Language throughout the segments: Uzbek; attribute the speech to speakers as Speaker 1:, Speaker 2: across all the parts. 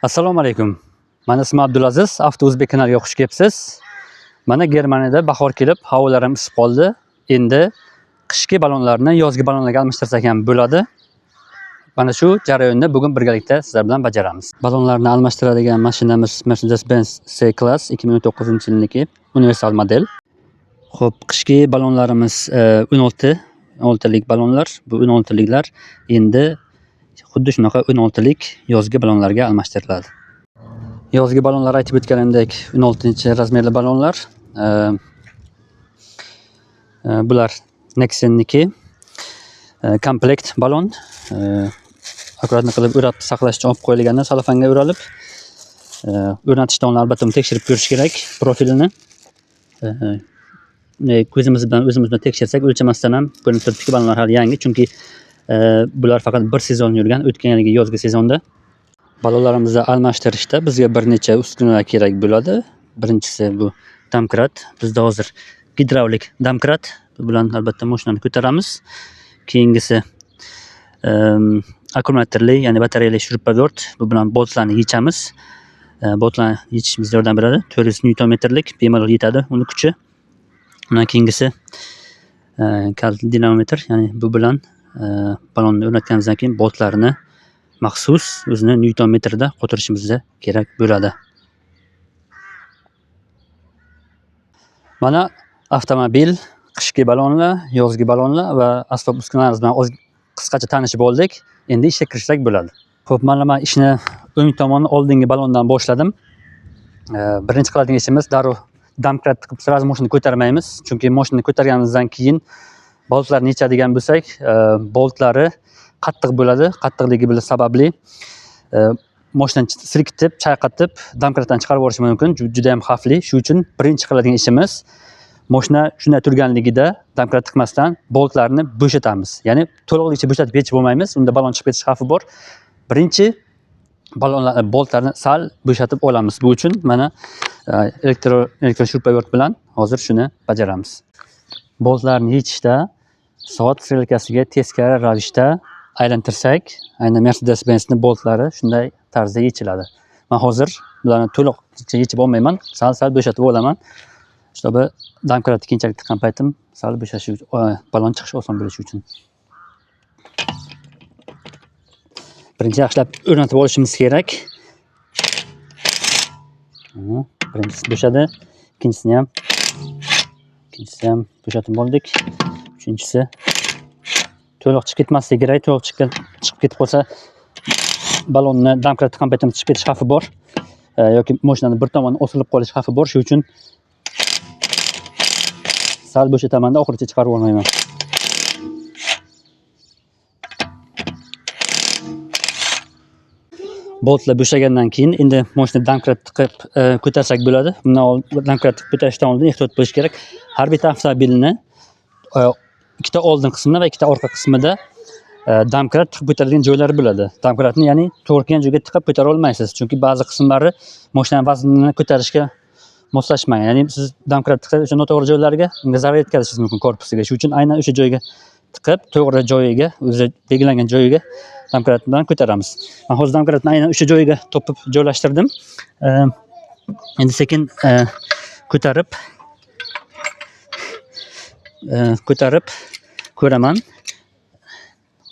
Speaker 1: Assalomu alaykum. Mani ismim Abdulaziz, Avto O'zbek kanaliga xush kelibsiz. Mana Germaniyada bahor kelib, havolar ham isib qoldi. Endi qishki ballonlarni yozgi ballonlarga almashtirsak ham bo'ladi. Mana shu jarayonni bugun birgalikda sizlar bilan bajaramiz. Ballonlarni almashtiradigan mashinamiz Mercedes-Benz C-Class 2019-yilniki universal model. Xo'p, qishki ballonlarimiz 16 lik ballonlar. Bu 16 liklar endi xuddi shunaqa 16 lik yozgi ballonlarga almashtiriladi. Yozgi ballonlar aytib o'tganimdek 16-razmerli ballonlar. Bular Nexen'niki. Komplekt ballon. Akkuratni qilib o'rab saqlash uchun olib qo'yilganda salofanga o'ralib, o'rnatishdan oldin albatta uni tekshirib ko'rish kerak profilini. Ko'zimiz bilan o'zimiz bilan tekshirsak, o'lchamasdan ham ko'rinib turibdiki, ballonlar hali yangi, chunki bular faqat bir sezon yurgan, o'tgan yilgi yozgi sezonda. Ballonlarimizni almashtirishda bizga bir necha uskunalar kerak bo'ladi. Birinchisi bu domkrat. Bizda hozir gidravlik domkrat. Bu bilan albatta mashinani ko'taramiz. Keyingisi akkumulyatorli, ya'ni batareyali шуруповерт. Bu bilan boltlarni yechamiz. Boltlarni yechishimizga yordam beradi. 400 newton metrlik bemalol yetadi uni kuchi. Undan keyingisi kalit dinamometr, ya'ni bu bilan ballonni o'rnatganimizdan keyin boltlarni maxsus o'zini newton metrda qotirishimizga kerak bo'ladi. Mana avtomobil, qishki ballonlar, yozgi ballonlar va asbob uskunalarimiz bilan qisqacha tanishib oldik. Endi ishga kirishsak bo'ladi. Xo'p, mana men ishni o'ng tomoni oldingi ballondan boshladim. Birinchi qiladigan ishimiz darrov domkrat tiqib sразу mashinani ko'tarmaymiz, chunki mashinani ko'targanimizdan keyin boltlarni yechadigan bo'lsak, boltlari qattiq bo'ladi. Qattiqligi bilan sababli, mashinani silkitib, chayqatib, domkratdan chiqarib yuborishi mumkin. Juda ham xavfli. Shu uchun birinchi qiladigan ishimiz mashina shunday turganligida domkrat tiqmasdan boltlarni bo'shatamiz. Ya'ni to'liqligicha bo'shatib yechib bo'lmaymiz, unda ballon chiqib ketish xavfi bor. Birinchi boltlarni sal bo'shatib olamiz. Bu uchun mana, elektro шуруповерт bilan hozir shuni bajaramiz. Boltlarni yechishda soat strelkasiga teskari ravishda aylantirsak, aynan Mercedes-Benz'ning boltlari shunday tarzda yechiladi. Men hozir bularni to'liq yechib olmayman, sal-sal bo'shatib olaman. Чтобы domkratni keyinchalik tiqqan paytim sal bo'shashi, ballon chiqishi oson bo'lishi uchun. Birinchi yaxshilab o'rnatib olishimiz kerak. Mana, birinchisi bo'shadi, ikkinchisini ham bo'shatib oldik. Uchinchisi to'liq chiqib ketmasligi kerak. To'liq chiqib ketib qolsa, ballonni domkrat tiqqan paytimiz chiqib ketish xavfi bor. Yoki mashinani bir tomoni osilib qolish xavfi bor. Shuning uchun sal bo'shataman-da, oxirigacha chiqarib olmayman. Boltlar bo'shagandan keyin endi mashina domkrat tiqib, ko'tarsak bo'ladi. Bundan domkrat tiqib ko'tarishdan oldin ehtiyot bo'lish kerak. Har bitta avtomobilni, ikkita oldin qismida va ikkita orqa qismida, domkrat tiqib ko'tarilgan joylari bo'ladi. Domkratni, ya'ni to'g'ri kelgan joyga tiqib ko'tara olmaysiz, chunki ba'zi qismlari mashinani vaznini ko'tarishga moslashmagan. Ya'ni siz domkrat tiqib o'sha noto'g'ri joylarga unga zarar yetkazishingiz mumkin korpusiga. Shuning uchun aynan o'sha joyga tiqib, to'g'ri joyiga, o'zi belgilangan joyiga domkrat bilan ko'taramiz. Men hozir domkratni aynan o'sha joyiga topib joylashtirdim. Endi sekin, ko'tarib ko'raman.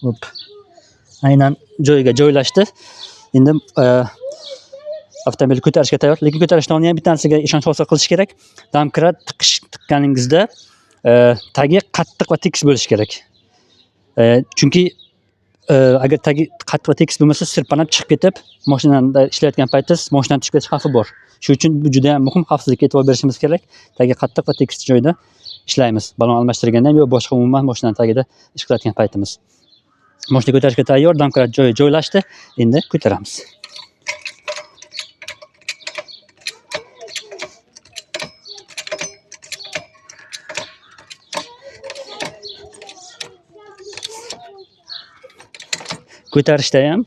Speaker 1: Hop. Aynan joyiga joylashdi. Endi, avtomobil ko'tarishga tayyor, lekin ko'tarishdan oldin ham bitta narsaga ishonch hosil qilish kerak. Domkrat tiqqaningizda, tagi qattiq va tekis bo'lishi kerak. Chunki, agar tagi qattiq va tekis bo'lmasa, sirpanib chiqib ketib, mashinada ishlayotgan paytingiz mashinani tushib ketish xavfi bor. Shuning uchun bu juda ham muhim, xavfsizlikka e'tibor berishimiz kerak. Tagi qattiq va tekis joyda ishlaymiz. Ballon almashtirganda ham yo boshqa umuman mashinani tagida ish qilayotgan paytimiz. Mashina ko'tarishga tayyor, domkrat joyi joylashdi. Endi ko'taramiz. Ko'tarishda ham,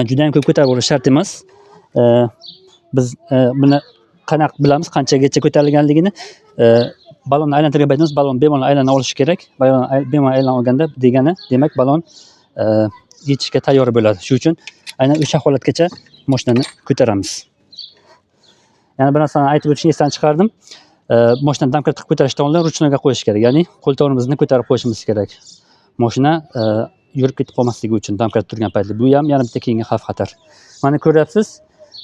Speaker 1: juda ham ko'p ko'tarib olish shart emas. Biz, buni qanaqa bilamiz qanchagacha ko'tarilganligini? Ballonni aylantirgan paytimiz ballon bemalol aylana olishi kerak. Ballon bemalol aylana olganda degani, demak ballon, yechishga tayyor bo'ladi. Shuning uchun aynan o'sha holatgacha Mashinani ko'taramiz. Yana bir narsani aytib o'tishni esdan chiqardim. Mashinani domkrat qilib ko'tarishdan oldin ручной ga qo'yish kerak. Ya'ni qo'l tormozini ko'tarib qo'yishimiz kerak. Mashina yurib ketib qolmasligi uchun domkrat turgan paytda. Bu ham yana bitta keyingi xavf-xatar. Mana ko'ryapsiz,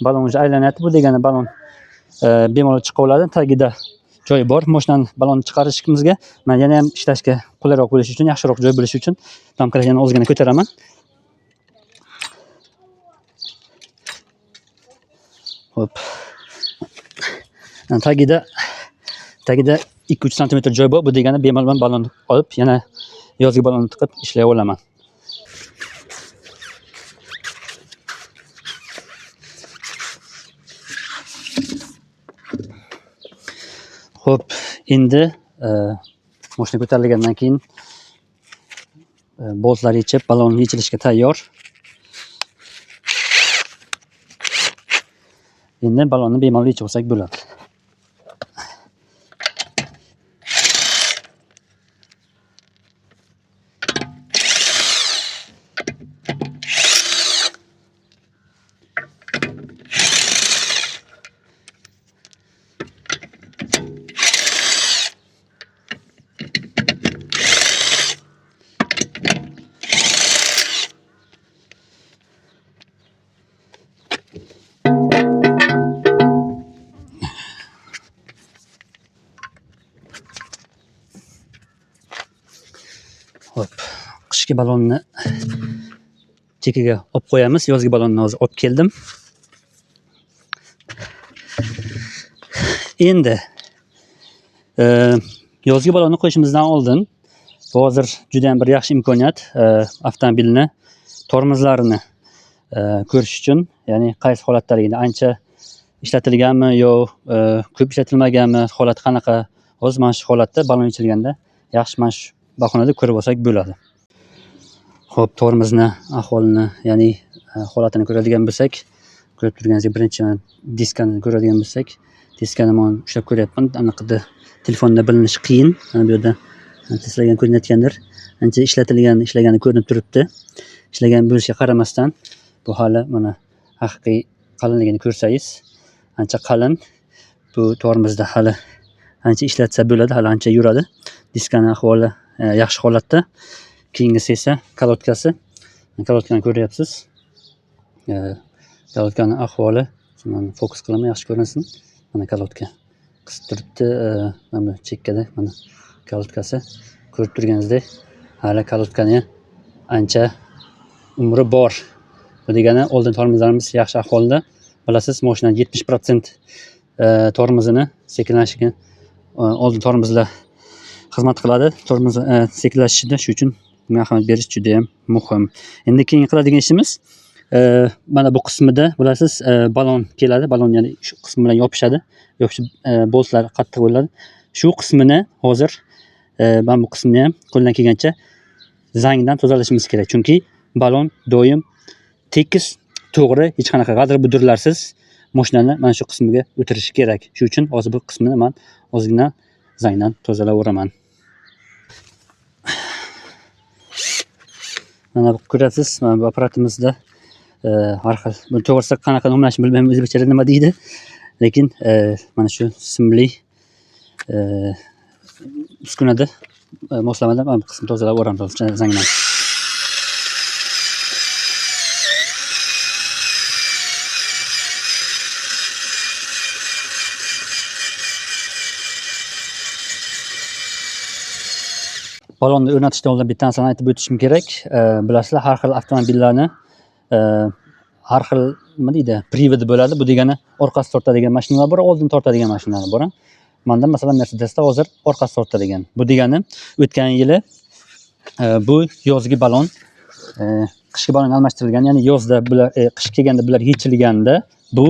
Speaker 1: balon уже aylanyapti. Bu degani balon bemalol chiqa oladi. Tagida joyi bor. Mashinani balonni chiqarishimizga men yana ham ishlashga qulayroq bo'lishi uchun, yaxshiroq joy bo'lishi uchun domkratni yana ozgina ko'taraman. Xo'p. Tagida 2-3 santimetr joy bor. Bu degani bemalol men balonni olib, yana yozgi balonni tiqib ishlay olaman. Xo'p, endi mashina ko'tarilgandan keyin boltlar yechib, balon yechilishga tayyor. Endi balonni bemalol yechib olsak bo'ladi. Xo'p, qishki balonni chekiga olib qo'yamiz. Yozgi balonni hozir olib keldim. Endi yozgi balonni qo'yishimizdan oldin hozir juda ham bir yaxshi imkoniyat, avtomobilni tormozlarini ko'rish uchun, ya'ni qaysi holatdaligini, ancha ishlatilganmi yo ko'p ishlatilmaganmi, holat qanaqa. Hozir mana shu holatda balon yechilganda yaxshi mana shu bahonada ko'rib olsak bo'ladi. Xo'p, tormozni ahvolini, ya'ni holatini ko'radigan bo'lsak, ko'rib turganingizdek birinchi mana diskani ko'radigan bo'lsak, diskani men ushlab ko'ryapman. Anaqada telefonda bilinishi qiyin. Mana bu yerda sizlarga ko'rinayotgandir. Ancha ishlatilgan, ishlagani ko'rinib turibdi. Ishlagan bo'lishiga qaramasdan bu hali mana haqiqiy qalinligini ko'rsangiz, ancha qalin. Bu tormozda hali ancha ishlatsa bo'ladi, hali ancha yuradi. Diskani ahvoli yaxshi holatda. Keyingisi esa kolotkasi. Kolotkani ko'ryapsiz. Kolotkani ahvoli, mana fokus qilaman, yaxshi ko'rinsin. Mana kolotka qisib turibdi, mana bu chekkada mana kolotkasi. Ko'rib turganingizdek, hali kolotkani ancha umri bor. Bu degani oldin tormozlarimiz yaxshi ahvolda. Bilasiz, mashinani 70% tormozini sekinlashishiga oldin tormozlar xizmat qiladi. Tormoz sekinlashishida, shu uchun bunga ahamiyat berish juda ham muhim. Endi keyin qiladigan ishimiz, mana bu qismida bilasiz, balon keladi. Balon ya'ni shu qismi bilan yopishadi. Yopishib, boltlar qattiq bo'ladi. Shu qismini hozir mana bu qismini ham qo'ldan kelgancha zangdan tozalashimiz kerak. Chunki balon doim tekis, to'g'ri, hech qanaqa g'adir-budurlarsiz mashinani mana shu qismiga o'tirishi kerak. Shu uchun hozir bu qismini men ozgina zangdan tozalayveraman. Mana bu ko'rasiz, mana bu apparatimizda har xil, buni to'g'risi qanaqa nomlashni bilmayman, o'zbekchada nima deydi. Lekin mana shu simli uskunada moslamada mana bu qismni tozalab yuboramiz zangdan. Balonni o'rnatishdan oldin bitta narsani aytib o'tishim kerak. Bilasizlar, har xil avtomobillarni har xil nima deydi, privodi bo'ladi. Bu degani orqasi tortadigan mashinalar bor, oldin tortadigan mashinalar bor. Menda masalan Mercedesda hozir orqasi tortadigan. Bu degani o'tgan yili bu yozgi balon qishki balonga almashtirilgan, ya'ni yozda bular qish kelganda bular yechilganda bu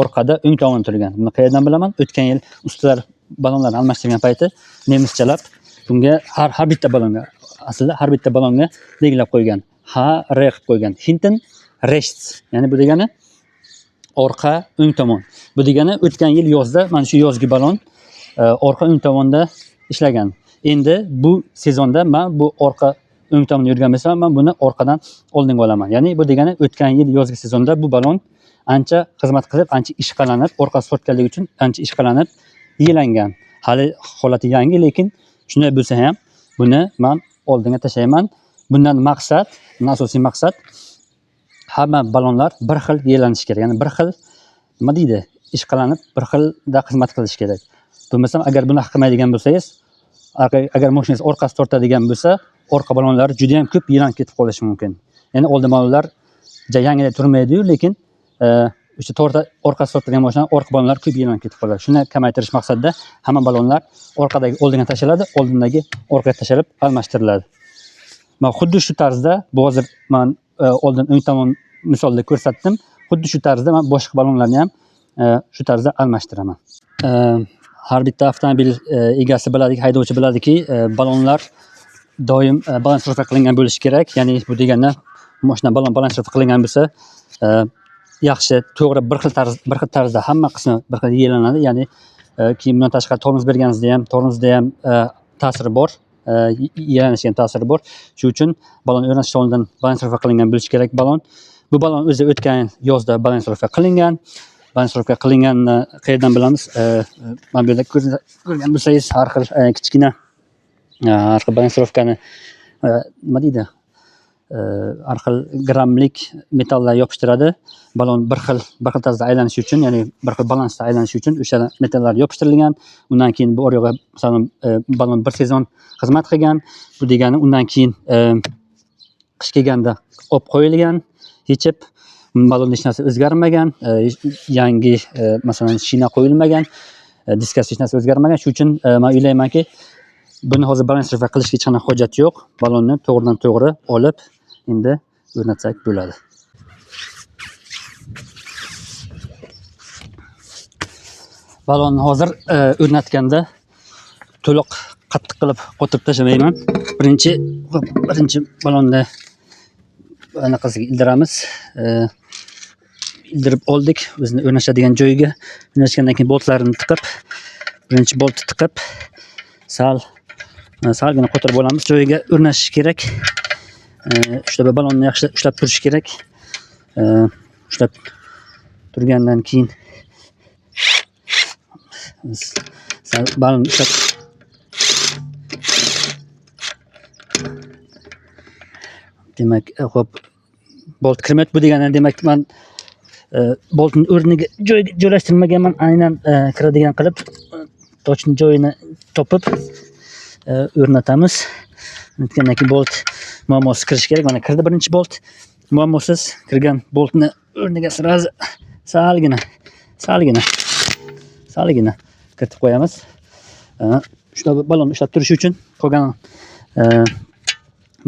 Speaker 1: orqada o'ng tomonda turgan. Buni qayerdan bilaman? O'tgan yil ustalar balonlarni almashtirgan payti nemischalab bunga har bitta balonga, aslida har bitta balonga belgilab qo'ygan. H R qilib qo'ygan. Hinten rechts, ya'ni bu degani orqa o'ng tomon. Bu degani o'tgan yil yozda mana shu yozgi balon orqa o'ng tomonda ishlagan. Endi bu sezonda men bu orqa o'ng tomonda yurgan bo'lsam, men buni orqadan oldinga olaman. Ya'ni bu degani o'tgan yil yozgi sezonda bu balon Ancha xizmat qilib, ancha ishqalanib, orqasi tortganligi uchun ancha ishqalanib yelangan. Hali holati yangi, lekin shunday bo'lsa ham buni men oldinga tashlayman. Bundan maqsad, bundan asosiy maqsad hamma balonlar bir xil yelanishi kerak. Ya'ni bir xil nima deydi? Ishqalanib bir xilda xizmat qilish kerak. Bo'lmasam agar buni qilmaydigan bo'lsangiz, agar mashinangiz orqasi tortadigan bo'lsa, orqa balonlari juda ham ko'p yelanib ketib qolishi mumkin. Ya'ni oldin balonlar yangiday turmaydi-yu, lekin o'sha orqasi tortadigan mashina orqa balonlar ko'p yelanib ketib qoladi. Shuni kamaytirish maqsadida hamma balonlar orqadagi oldinga tashaladi, oldindagi orqaga tashalib almashtiriladi. Men xuddi shu tarzda, bu hozir men oldin o'ng tomon misolda ko'rsatdim. Xuddi shu tarzda men boshqa balonlarni ham shu tarzda almashtiraman. Har bitta avtomobil egasi biladiki, haydovchi biladiki, balonlar doim balansirovka qilingan bo'lishi kerak. Ya'ni bu degani mashina balon balansirovka qilingan bo'lsa, yaxshi, to'g'ri bir xil tarz, bir xil tarzda hamma qismi bir xil yelanadi. Ya'ni keyin bundan tashqari tormoz berganingizda ham, tormozda ham ta'siri bor. Yelanishiga ham ta'siri bor. Shuning uchun balon o'rnatishdan oldin balansirovka qilingan bo'lishi kerak balon. Bu balon o'zi o'tgan yozda balansirovka qilingan. Balansirovka qilinganini qayerdan bilamiz? Mana bu yerda ko'rgan bo'lsangiz har xil kichkina har xil balansirovkani nima deydi? Har xil grammlik metallar yopishtiradi. Balon bir xil tarzda aylanishi uchun, ya'ni bir xil balansda aylanishi uchun o'sha metallar yopishtirilgan. Undan keyin bu o'rga masalan balon bir sezon xizmat qilgan. Bu degani undan keyin qish kelganda olib qo'yilgan, yechib balonda hech narsa o'zgarmagan, yangi masalan shina qo'yilmagan, diskasi hech narsa o'zgarmagan. Shuning uchun men o'ylaymanki, buni hozir balansirovka qilishga hech qanday hojat yo'q. Balonni to'g'ridan to'g'ri olib endi o'rnatsak bo'ladi. Balonni hozir o'rnatganda to'liq qattiq qilib qotirib tashlamayman. Birinchi balonni anaqasiga ildiramiz. Ildirib oldik o'zini o'rnashadigan joyiga. O'rnashgandan keyin boltlarini tiqib, birinchi boltni tiqib, salgina qotirib olamiz. Joyiga o'rnashishi kerak. Ushlab balonni yaxshi ushlab turish kerak. Ushlab turgandan keyin sal balonni ushlab demak, xo'p, bolt kirmaydi. Bu degani demak men boltni o'rniga joylashtirmaganman, aynan kiradigan qilib tochni joyini topib o'rnatamiz. O'rnatgandan keyin bolt muammosiz kirishi kerak. Mana kirdi birinchi bolt. Muammosiz kirgan boltni o'rniga sразу salgina kiritib qo'yamiz. Ushlab balonni ushlab turishi uchun qolgan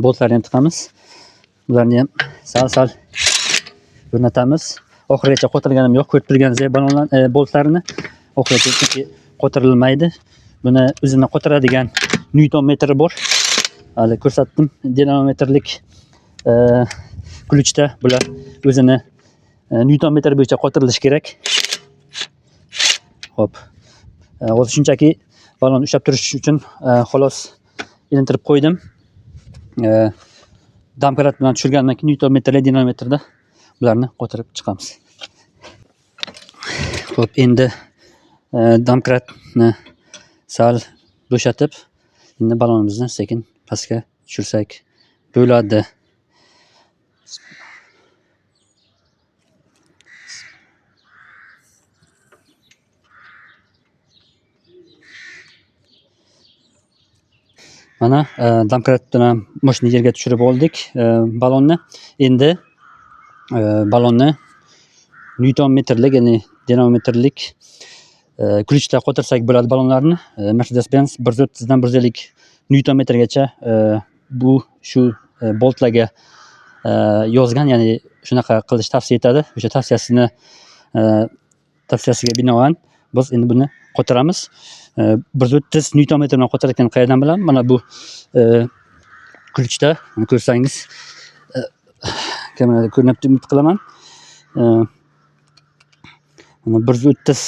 Speaker 1: boltlarni ham tiqamiz. Bularni ham sal-sal o'rnatamiz. Oxirigacha qotirganim yo'q, ko'rib turganingizdek balonlar, boltlarni oxirigacha, chunki qotirilmaydi. Buni o'zini qotiradigan newton metri bor. Hali ko'rsatdim, dinamometrlik ключda bular o'zini newton metr bo'yicha qotirilishi kerak. Xo'p. Hozir shunchaki balonni ushlab turish uchun xolos ilintirib qo'ydim. Domkrat bilan tushirgandan keyin newton metrli dinamometrda bularni qotirib chiqamiz. Xo'p, endi domkratni sal bo'shatib, endi balonimizni sekin pastga tushirsak bo'ladi. Mana domkrat bilan mashina yerga tushirib oldik balonni. Endi balonni newton metrlik, ya'ni dinamometrlik ключda qotirsak bo'ladi balonlarni. Mercedes-Benz bir yuz o'ttizdan bir yuz ellik newton metrgacha bu shu boltlarga yozgan, ya'ni shunaqa qilish tavsiya etadi. O'sha tavsiyasiga binoan biz endi buni qotiramiz. Bir yuz o'ttiz newton metr bilan qotirayotgan qayerdan bilaman? Mana bu ключda mana ko'rsangiz, kamerada ko'rinyapti, umid qilaman. Mana bir yuz o'ttiz,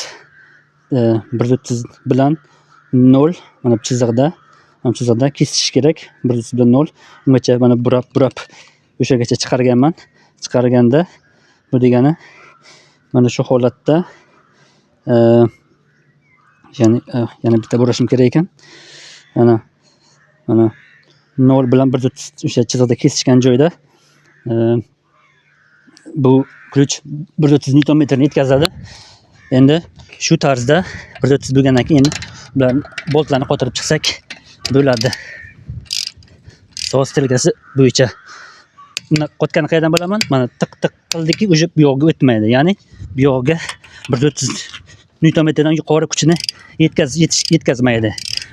Speaker 1: bir yuz o'ttiz bilan nol, mana bu chiziqda, mana bu chiziqda kesish kerak. Bir yuz o'ttiz bilan nol. Ungacha mana burab, burab o'shagacha chiqarganman. Chiqarganda bu degani Mana shu holatda yana bitta burashim kerak ekan. Mana 0 bilan 1.30 o'sha chiziqda kesishgan joyda bu ключ 1.30 Newton metrni yetkazadi. Endi shu tarzda 1.30 bo'lgandan keyin endi ular boltlarni qotirib chiqsak bo'ladi. Soat strelkasi bo'yicha. Uni qotganini qayerdan bilaman? Mana tiq tiq qildiki, уже bu yoqqa o'tmaydi. Ya'ni bu yoqqa 1.30 Newton metrdan yuqori kuchini yetkazmaydi.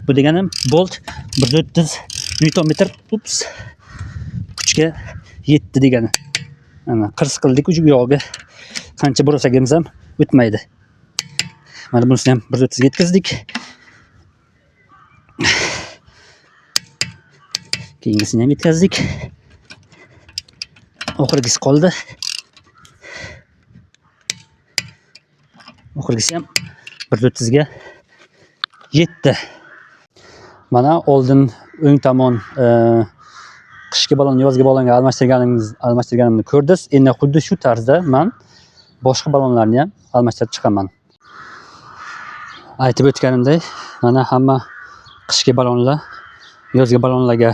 Speaker 1: Bu degani bolt 1.30 Newton metr, ups, kuchga yetdi degani. Mana qirs qildik, уже bu yoqqa qancha burasagimiz ham o'tmaydi. Mana bunisini ham 1.30 ga yetkazdik. Keyingisini ham yetkazdik. Oxirgisi qoldi. Oxirgisi ham 1.30 ga yetdi. Mana oldin o'ng tomon qishki balonni yozgi balonga almashtirganimni ko'rdingiz. Endi xuddi shu tarzda men boshqa balonlarni ham almashtirib chiqaman. Aytib o'tganimdek, mana hamma qishki balonlar yozgi balonlarga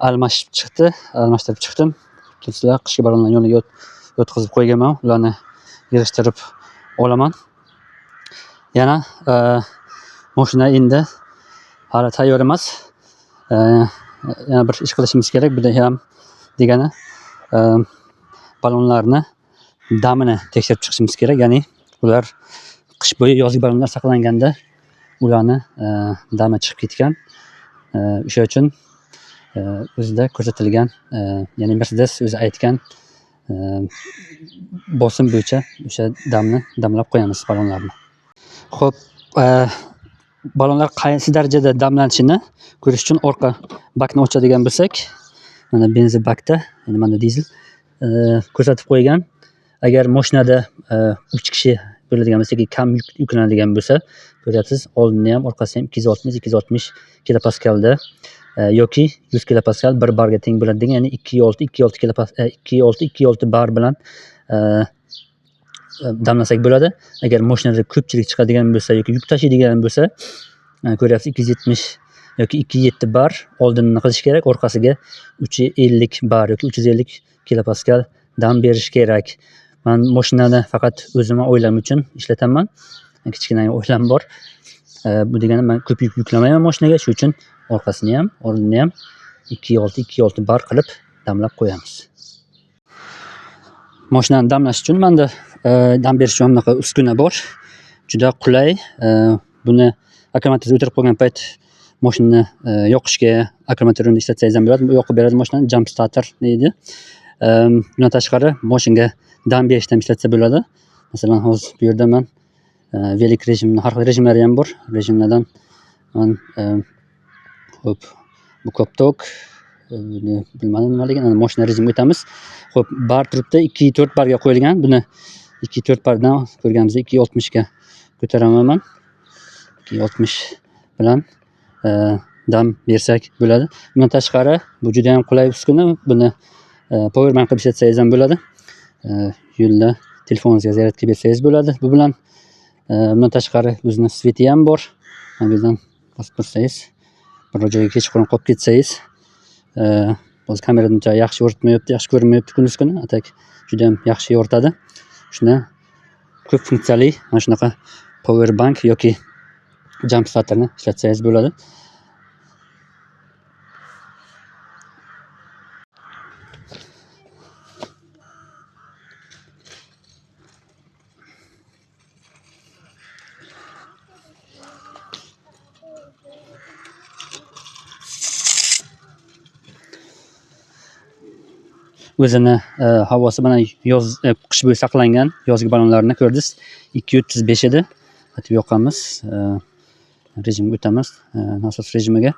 Speaker 1: almashib chiqdi, almashtirib chiqdim. Sizlar qishki balonlarni yoniga yotqizib qo'yganman, ularni yig'ishtirib olaman. Yana mashina endi hali tayyor emas. Yana bir ish qilishimiz kerak. Bu ham degani balonlarni damini tekshirib chiqishimiz kerak. Ya'ni ular qish bo'yi yozgi balonlar saqlanganda ularni dami chiqib ketgan. O'sha uchun o'zida ko'rsatilgan, ya'ni Mercedes o'zi aytgan bosim bo'yicha o'sha damni damlab qo'yamiz balonlarni. Xo'p, balonlar qaysi darajada damlanishini ko'rish uchun orqa bakni ochadigan bo'lsak, mana benzin bakda, ya'ni mana dizel ko'rsatib qo'ygan. Agar mashinada 3 kishi bo'ladigan bo'lsa yoki kam yuklanadigan bo'lsa, ko'ryapsiz, oldini ham orqasi ham 260, 260 kilopaskalda yoki 100 kilopaskal 1 barga teng bo'ladi degan, ya'ni ikki olti, ikki olti ikki olti, ikki olti bar bilan damlasak bo'ladi. Agar mashinada ko'pchilik chiqadigan bo'lsa yoki yuk tashiydigan bo'lsa, ko'ryapsiz, 270 yoki ikki yetti bar oldinini qilish kerak, orqasiga uch ellik bar yoki uch yuz ellik kilopaskal dam berish kerak. Men mashinani faqat o'zimni oilam uchun ishlataman. Kichkina oilam bor. Bu degani men ko'p yuk yuklamayman mashinaga, shu uchun orqasini ham, oldini ham ikki olti, ikki olti bar qilib damlab qo'yamiz. Mashinani damlash uchun menda dam berish uchun bunaqa uskuna bor. Juda qulay. Buni akkumulyatorga o'tirib qo'ygan payt mashinani yoqishga akkumulyatorni ishlatsangiz ham bo'ladi. Bu yoqib beradi mashinani, jump starter deydi. Bundan tashqari mashinaga dam berishda ham ishlatsa bo'ladi. Masalan, hozir bu yerda men velik rejimini, har xil rejimlari ham bor. Rejimlardan men xo'p, bu koptok, buni bilmadim nimaligini, ana mashina rejimiga o'tamiz. Xo'p, bar turibdi, ikki to'rt barga qo'yilgan. Buni ikki to'rt bardan ko'rganimizda ikki oltmishga ko'taraman men. Ikki oltmish bilan dam bersak bo'ladi. Bundan tashqari bu juda ham qulay uskuna. Buni power bank qilib ishlatsangiz ham bo'ladi. Yo'lda telefoningizga zaryadka bersangiz bo'ladi bu bilan. Bundan tashqari o'zini sveti ham bor. Mana bu yerdan bosib tursangiz, biror joyga kechqurun qolib ketsangiz, hozir kamerada uncha yaxshi yoritmayapti, yaxshi ko'rinmayapti kunduz kuni, a tak juda ham yaxshi yoritadi. Shuni ko'p funksiyali mana shunaqa power bank yoki jump starterni ishlatsangiz bo'ladi. O'zini havosi mana yoz, qish bo'yi saqlangan yozgi balonlarni ko'rdingiz. Ikki o'ttiz besh edi. Qaytib yoqamiz, rejimga o'tamiz, nasos rejimiga.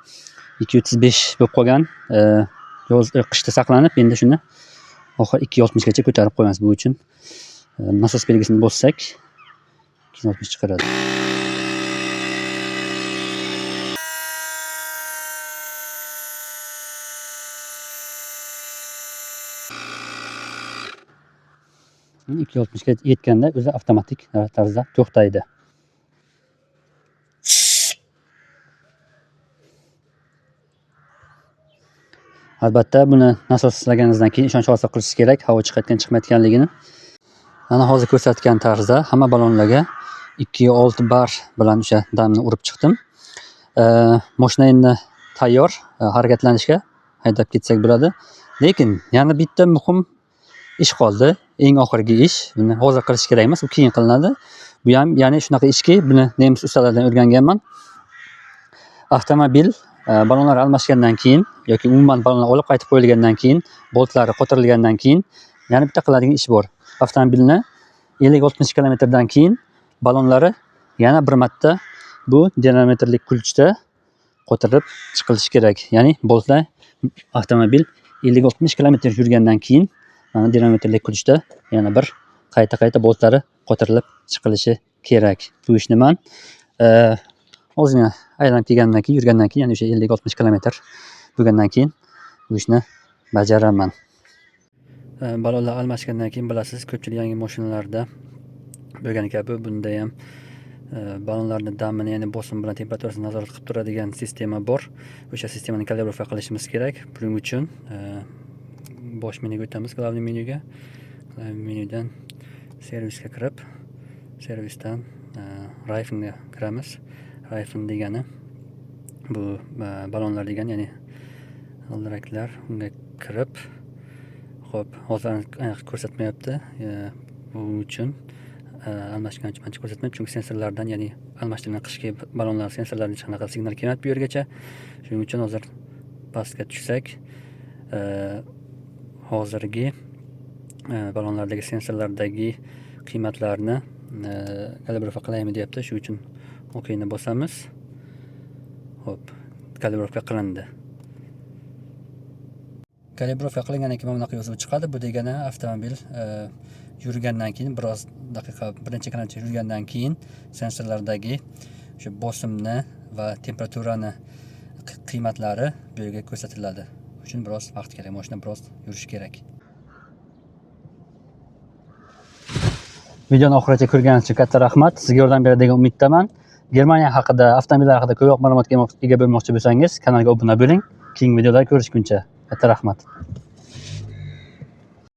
Speaker 1: Ikki o'ttiz besh bo'lib qolgan, yoz, qishda saqlanib, endi shuni oxir ikki oltmishgacha ko'tarib qo'yamiz. Bu uchun nasos belgisini bossak ikki oltmish chiqaradi. 260 ga yetganda o'zi avtomatik tarzda to'xtaydi. Albatta buni nasoslaganingizdan keyin ishonch hosil qilishingiz kerak, havo chiqayotgan chiqmayotganligini. Mana hozir ko'rsatgan tarzda hamma ballonlarga 2.6 bar bilan o'sha damni urib chiqdim. Mashina endi tayyor harakatlanishga, haydab ketsak bo'ladi. Lekin yana bitta muhim ish qoldi. Eng oxirgi ish. Buni hozir qilish kerak emas, u keyin qilinadi. Bu ham ya'ni shunaqa ishki, buni nemis ustalaridan o'rganganman. Avtomobil ballonlar almashgandan keyin yoki umuman ballonlar olib qaytib qo'yilgandan keyin, boltlari qotirilgandan keyin yana bitta qiladigan ish bor. Avtomobilni 50-60 kilometrdan keyin ballonlari yana bir marta bu dinamometrlik ключda qotirib chiqilishi kerak. Ya'ni boltlar avtomobil 50-60 kilometr yurgandan keyin mana dinamometrlik ключda yana bir qayta-qayta boltlari qotirilib chiqilishi kerak. Bu ishni man ozgina aylanib kelgandan keyin, yurgandan keyin, ya'ni o'sha 50-60 kilometr bo'lgandan keyin bu ishni bajaraman. Ballonlar almashgandan keyin bilasiz, ko'pchilik yangi mashinalarda bo'lgani kabi bunda ham ballonlarni damini, ya'ni bosim bilan temperaturasini nazorat qilib turadigan sistema bor. O'sha sistemani калибровка qilishimiz kerak. Buning uchun bosh menyuga o'tamiz, главный menyuga. Главный menyudan servisga kirib, servisdan Reifenga kiramiz. Reifen degani bu ballonlar degani, ya'ni g'ildiraklar. Unga kirib, xo'p, hozir aniq ko'rsatmayapti. Bu uchun almashgan uchun ancha ko'rsatmayapti, chunki sensorlardan, ya'ni almashtirilgan qishki ballonlar sensorlaridan hech qanaqa signal kelmayapti bu yergacha. Shuning uchun hozir pastga tushsak, hozirgi ballonlardagi sensorlardagi qiymatlarni калибровка qilaymi deyapti. Shuning uchun OKni bosamiz. Xo'p, калибровка qilindi. Калибровка qilingandan keyin mana bunaqa yozuv chiqadi. Bu degani avtomobil yurgandan keyin biroz daqiqa, bir necha kilometr yurgandan keyin sensorlardagi o'sha bosimni va temperaturani qiymatlari bu yerga ko'rsatiladi. Shuning uchun biroz vaqt kerak, mashina biroz yurishi kerak. Videoni oxirigacha ko'rganingiz uchun katta rahmat. Sizga yordam beradi degan umiddaman. Germaniya haqida, avtomobillar haqida ko'proq ma'lumotga ega bo'lmoqchi bo'lsangiz, kanalga obuna bo'ling. Keyingi videolarda ko'rishguncha katta rahmat.